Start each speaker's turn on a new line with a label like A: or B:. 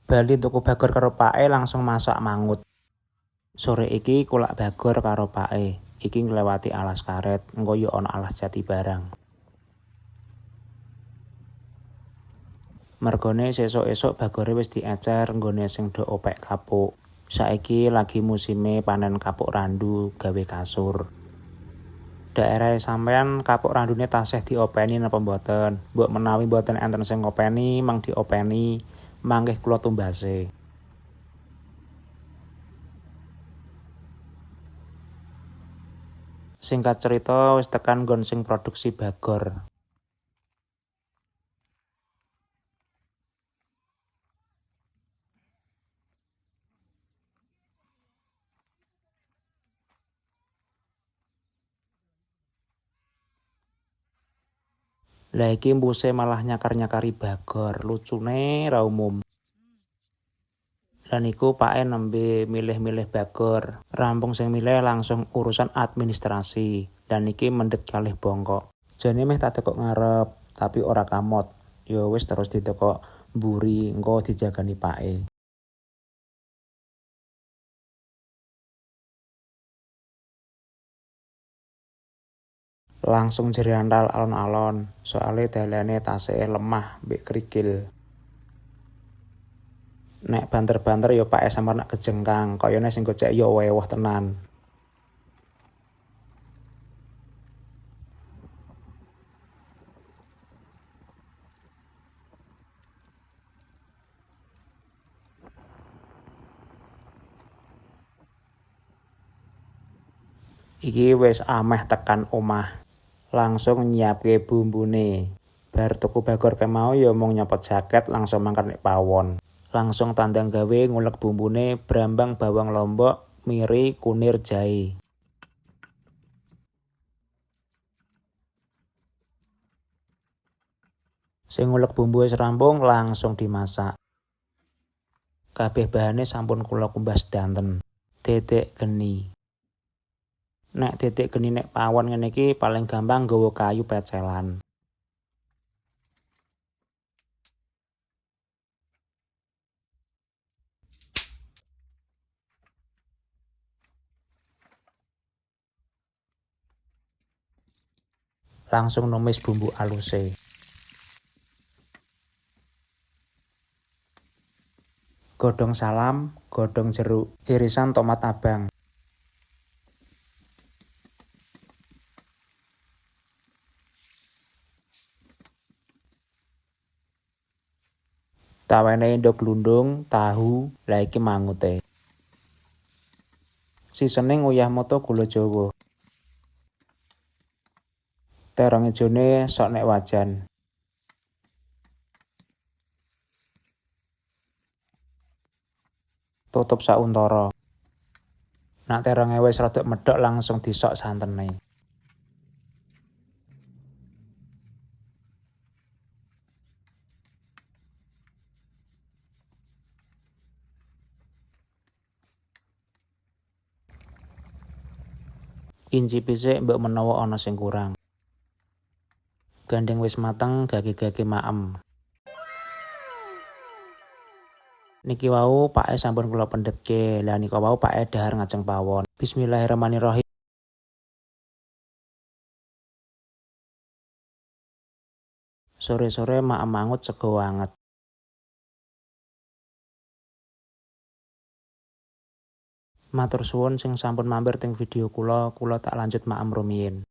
A: Bali tuku bagor karo pake langsung masak mangut. Sore iki kulak bagor karo pake. Iki nglewati alas karet, engko yo ana alas jati barang. Mergone sesuk-esuk bagore wis diecer nggone sing do opek kapuk. Saiki lagi musime panen kapuk randu gawe kasur. Daerahe sampean kapuk randune tasih diopeni napa mboten? Mbok menawi mboten enten sing ngopeni, mang diopeni, mangke kula tumbase. Singkat cerita wis tekan nggon sing produksi bagor. Lah iki embuse malah nyakar-nyakari bagor, lucune ra umum. Lah niku pake nembe milih-milih bagor, rampung sing milih langsung urusan administrasi. Lah niki mendhet kalih bongkok. Jane meh tak tekok ngarep, tapi ora kamot. Ya wis terus ditekok mburi, engko dijagani pake. Langsung jrantal alon-alon, soale dalane tasih lemah mbek krikil. Nek banter-banter ya pake samar nak kejengkang, kayane sing gocek ya ewuh tenan. Iki wis ameh tekan omah. Langsung nyiapke bumbune. Bar tuku bagor kemau ya mung nyopot jaket langsung mangkat nek pawon. Langsung tandang gawe ngulek bumbune brambang bawang lombok, miri, kunir, jahe. Sing ngulek bumbu wis rampung langsung dimasak. Kabeh bahane sampun kula kumbah sedanten. Dedek geni. Nek dedek geni nek pawon ngene iki paling gampang nggawa kayu pecelan. Langsung numis bumbu aluse. Godhong salam, godhong jeruk, irisan tomat abang. Tawenehi ndhog glundung, tahu, lha iki mangute. Seasoning uyah moto gula jawa. Terong ijone sok nek wajan. Tutup sauntara. Nek teronge wis rada medhok langsung disok santene. Incipi sik mbok menawa ana sing kurang. Gandeng wis mateng gage-gage maem. Niki wau pake sampun kula pendhetke. Lah nika wau pake dhahar ngajeng pawon. Bismillahirrahmanirrahim. Sore-sore maem mangut sego anget. Matur suwun sing sampun mampir teng video kula, kula tak lanjut maem rumiyin.